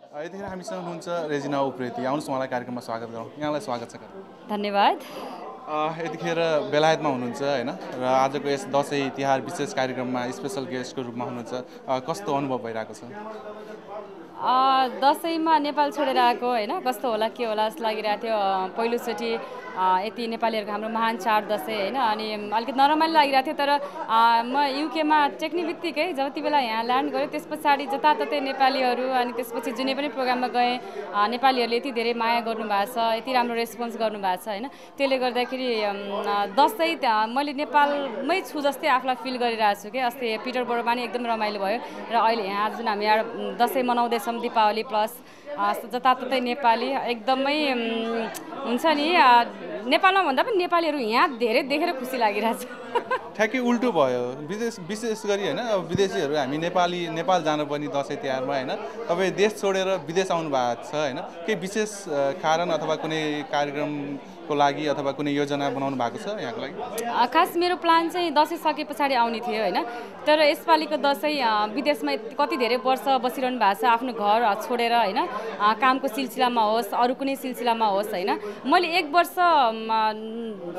यतिखेर हामीसँग हुनुहुन्छ रेजिना उप्रेती। आउनुहोस् उहाँलाई कार्यक्रममा स्वागत गरौँ। यहाँलाई स्वागत छ। धन्यवाद। यतिखेर बेलायतमा हुनुहुन्छ हैन र आजको यस दसैँ तिहार विशेष कार्यक्रममा स्पेशल गेस्टको रूपमा हुनुहुन्छ। कस्तो अनुभव भइरहेको छ? दसैँमा नेपाल छोडेर आएको होइन, कस्तो होला के होला जस्तो लागिरहेको थियो। पहिलोचोटि यति नेपालीहरूको हाम्रो महान चाड दसैँ होइन, अनि अलिकति नरमाइलो लागिरहेको थियो। तर म युकेमा टेक्ने बित्तिकै जति बेला यहाँ ल्यान्ड गऱ्यो त्यस पछाडि जताततै नेपालीहरू, अनि त्यसपछि जुनै पनि प्रोग्राममा गएँ नेपालीहरूले यति धेरै माया गर्नुभएको छ, यति राम्रो रेस्पोन्स गर्नुभएको छ होइन। त्यसले गर्दाखेरि दसैँ मैले नेपालमै छु जस्तै आफूलाई फिल गरिरहेको छु कि। अस्ति पिटरबोरोमा नि एकदम रमाइलो भयो र अहिले यहाँ जुन हामी यहाँ दसैँ मनाउँदैछौँ दिपावली प्लस जताततै नेपाली एकदमै हुन्छ नि। नेपालमा भन्दा पनि नेपालीहरू यहाँ धेरै देखेर खुसी लागिरहेछ। ठ्याक्कै उल्टो भयो। विशेष गरी होइन, अब विदेशीहरू हामी नेपाल जानुपर्ने दसैँ तिहारमा होइन, तपाईँ देश छोडेर विदेश आउनु भएको छ होइन। केही विशेष कारण अथवा कुनै कार्यक्रमको लागि अथवा कुनै योजना बनाउनु भएको छ यहाँको लागि? खास मेरो प्लान चाहिँ दसैँ सके पछाडि आउने थियो होइन। तर यसपालिको दसैँ विदेशमा कति धेरै वर्ष बसिरहनु भएको छ, आफ्नो घर छोडेर होइन, कामको सिलसिलामा होस् अरू कुनै सिलसिलामा होस् होइन। मैले 1 वर्ष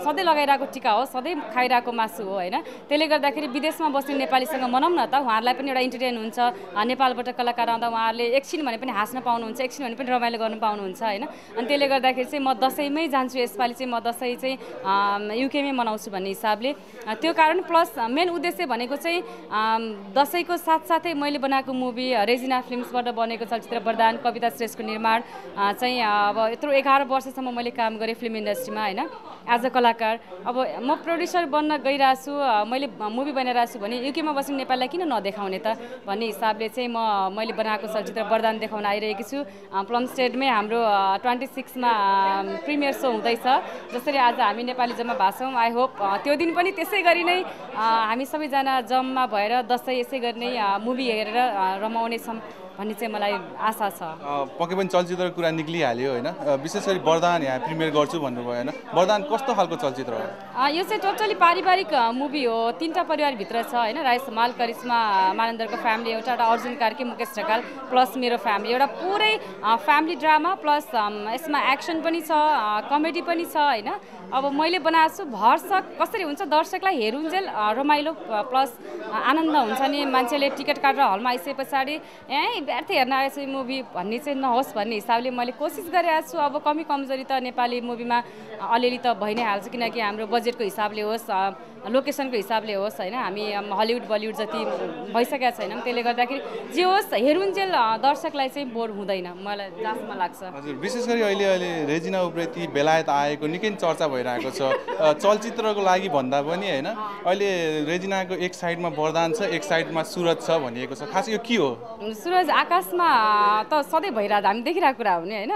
सधैँ लगाइरहेको टिका हो, सधैँ खाइरहेको मासु हो होइन। त्यसले गर्दाखेरि विदेशमा बस्ने नेपालीसँग मनाउँ न त, उहाँहरूलाई पनि एउटा इन्टरटेन हुन्छ। नेपालबाट कलाकार आउँदा उहाँहरूले एकछिन भने पनि हाँस्न पाउनुहुन्छ, एकछिन भने पनि रमाइलो गर्नु पाउनुहुन्छ होइन। अनि त्यसले गर्दाखेरि चाहिँ म दसैँमै जान्छु। यसपालि चाहिँ म दसैँ चाहिँ युकेमै मनाउँछु भन्ने हिसाबले त्यो कारण, प्लस मेन उद्देश्य भनेको चाहिँ दसैँको साथसाथै मैले बनाएको मुभी रेजिना फिल्म्सबाट बनेको चलचित्र वरदान कविता श्रेष्ठको निर्माण चाहिँ अब यत्रो 11 वर्षसम्म मैले काम गरेँ फिल्म इन्डस्ट्रीमा होइन, एज अ कलाकार। अब म प्रोड्युसर बन्न गइरहेको छु, मैले मुभी बनाइरहेको छु भने युकेमा बस्ने नेपाललाई किन नदेखाउने त भन्ने हिसाबले चाहिँ मैले बनाएको चलचित्र वरदान देखाउन आइरहेकी छु। प्लमस्टेडमै हाम्रो 26मा प्रिमियर सो हुँदैछ। जसरी आज हामी नेपाली जम्मा भएको छौँ, आई होप त्यो दिन पनि त्यसै गरी नै हामी सबैजना जम्मा भएर दसैँ यसै गरी नै मुभी हेरेर रमाउनेछौँ भन्ने चाहिँ मलाई आशा छ। पक्कै पनि चलचित्रको कुरा निक्लिहाल्यो होइन। विशेष गरी वरदान यहाँ प्रिमियर गर्छु भन्नुभयो होइन। वरदान कस्तो खालको चलचित्र हो? यो चाहिँ टोटली पारिवारिक मुभी हो। 3टा परिवारभित्र छ होइन, राइस माल करिश्मा मानन्दरको फ्यामिली, एउटा अर्जुन कार्की मुकेश ढकाल प्लस मेरो फ्यामिली, एउटा पुरै फ्यामिली ड्रामा प्लस यसमा एक्सन पनि छ, कमेडी पनि छ होइन। अब मैले बनाएको छु भरसक कसरी हुन्छ दर्शकलाई हेरुन्जेल रमाइलो प्लस आनन्द हुन्छ नि। मान्छेले टिकट काटेर हलमा आइसके पछाडि व्यर्थ हेर्न आएछु मुभी भन्ने चाहिँ नहोस् भन्ने हिसाबले मैले कोसिस गरिरहेको छु। अब कमी कमजोरी त नेपाली मुभीमा अलिअलि त भइ नै हाल्छ, किनकि हाम्रो बजेटको हिसाबले होस् लोकेसनको हिसाबले होस् होइन, हामी हलिउड बलिउड जति भइसकेका छैनौँ। त्यसले गर्दाखेरि जे होस् हेरुन्जेल दर्शकलाई चाहिँ बोर हुँदैन मलाई जहाँसम्म लाग्छ। हजुर, विशेष गरी अहिले रेजिना उप्रेती बेलायत आएको निकै चर्चा भइरहेको छ चलचित्रको लागि भन्दा पनि होइन। अहिले रेजिनाको एक साइडमा वरदान छ, एक साइडमा सुरज छ भनिएको छ। खास यो के हो? सुरज आकाशमा त सधैँ भइरहेको हामी देखिरहेको कुरा हो नि होइन।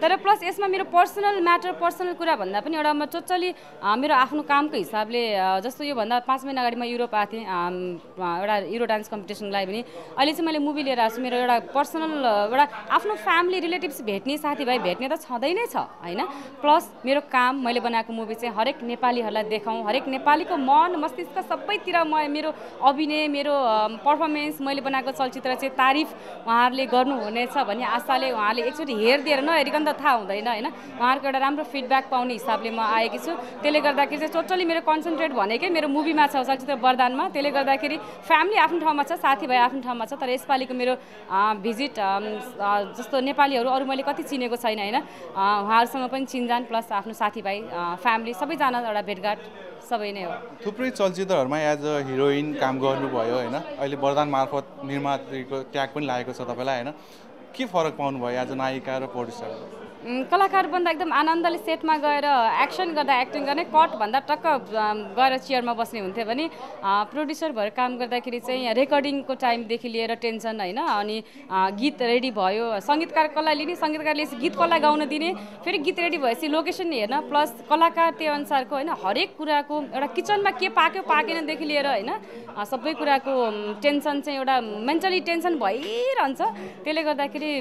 तर प्लस यसमा मेरो पर्सनल म्याटर पर्सनल कुरा भन्दा पनि एउटा म टोटली मेरो आफ्नो कामको हिसाबले, जस्तो योभन्दा 5 महिना अगाडि म युरोप आएको थिएँ एउटा युरो डान्स कम्पिटिसनको लागि पनि। अहिले चाहिँ मैले मुभी लिएर आएको छु। मेरो एउटा पर्सनल एउटा आफ्नो फ्यामिली रिलेटिभ्स भेट्ने साथीभाइ भेट्ने त छँदै नै छ होइन। प्लस मेरो काम मैले बनाएको मुभी चाहिँ हरेक नेपालीहरूलाई देखाउँ, हरेक नेपालीको मन मस्तिष्क सबैतिर मेरो अभिनय मेरो पर्फर्मेन्स मैले बनाएको चलचित्र चाहिँ तारिफ उहाँहरूले गर्नुहुनेछ भन्ने आशाले उहाँहरूले एकचोटि हेरिदिएर नहेरिकन त थाहा हुँदैन होइन। उहाँहरूको एउटा राम्रो फिडब्याक पाउने हिसाबले म आएकी छु। त्यसले गर्दाखेरि चाहिँ टोटली मेरो कन्सन्ट्रेट भनेकै मेरो मुभीमा छ, चलचित्र वरदानमा। त्यसले गर्दाखेरि फ्यामिली आफ्नो ठाउँमा छ, साथीभाइ आफ्नो ठाउँमा छ। तर यसपालिको मेरो भिजिट जस्तो नेपालीहरू अरू मैले कति चिनेको छैन होइन, उहाँहरूसँग पनि चिनजान प्लस आफ्नो साथीभाइ फ्यामिली सबैजना एउटा भेटघाट सबै नै हो। थुप्रै चलचित्रहरूमा एज अ हिरोइन काम गर्नुभयो होइन। अहिले वरदान मार्फत निर्माताको ट्याग पनि लागेको छ तपाईँलाई होइन। के फरक पाउनुभयो एज अ नायिका र प्रोड्युसर? कलाकार भन्दा एकदम आनन्दले सेटमा गएर एक्सन गर्दा एक्टिङ गर्ने, कट भन्दा टक्क गएर चेयरमा बस्ने हुन्थ्यो भने प्रोड्युसर भएर काम गर्दाखेरि चाहिँ रेकर्डिङको टाइमदेखि लिएर टेन्सन होइन। अनि गीत रेडी भयो, सङ्गीतकार कसलाई लिने, सङ्गीतकारले गीत कसलाई गाउन दिने, फेरि गीत रेडी भएपछि लोकेसन हेर्न, प्लस कलाकार त्यो अनुसारको होइन हरेक कुराको एउटा किचनमा के पाक्यो पाकेनदेखि लिएर होइन सबै कुराको टेन्सन चाहिँ एउटा मेन्टली टेन्सन भइरहन्छ। त्यसले गर्दाखेरि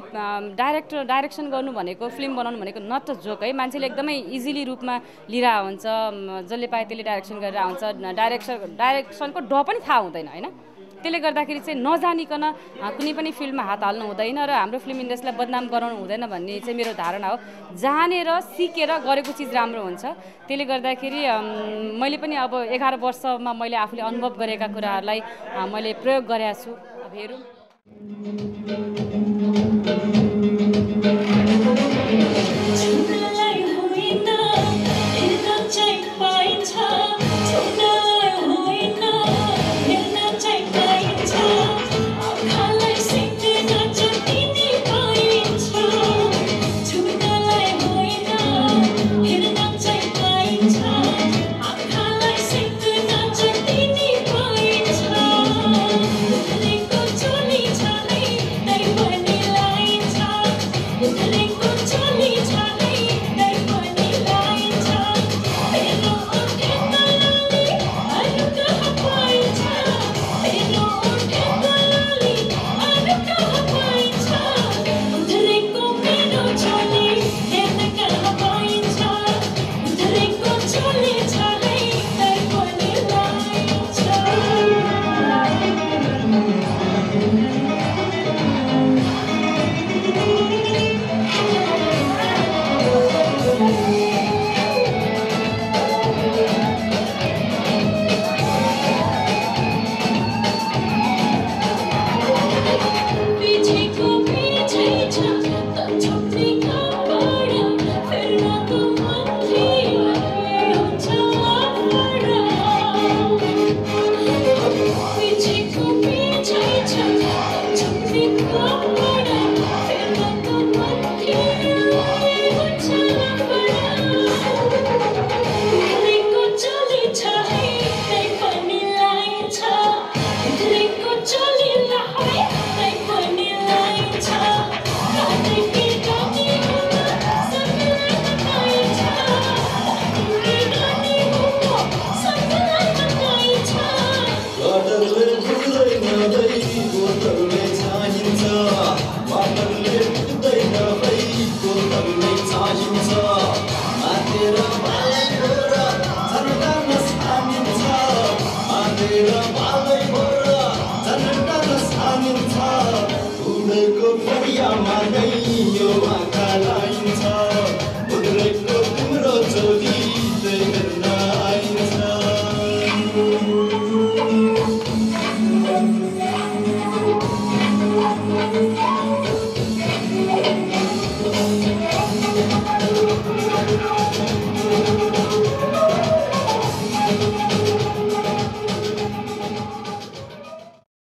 डाइरेक्सन गर्नु भनेको फिल्म बनाउनु भनेको नट अ जोक है। मान्छेले एकदमै इजिली रूपमा लिइरहेको हुन्छ, जसले पाए त्यसले डाइरेक्सन गरेर आउँछ। डाइरेक्सनको ड पनि थाहा हुँदैन होइन। त्यसले गर्दाखेरि चाहिँ नजानिकन कुनै पनि फिल्ममा हात हाल्नु हुँदैन र हाम्रो फिल्म इन्डस्ट्रीलाई बदनाम गराउनु हुँदैन भन्ने चाहिँ मेरो धारणा हो। जानेर सिकेर गरेको चिज राम्रो हुन्छ। त्यसले गर्दाखेरि मैले पनि अब 11 वर्षमा मैले आफूले अनुभव गरेका कुराहरूलाई मैले प्रयोग गरेका छु। अब हेरौँ। Udah kau pergi aman, yo makalah insan.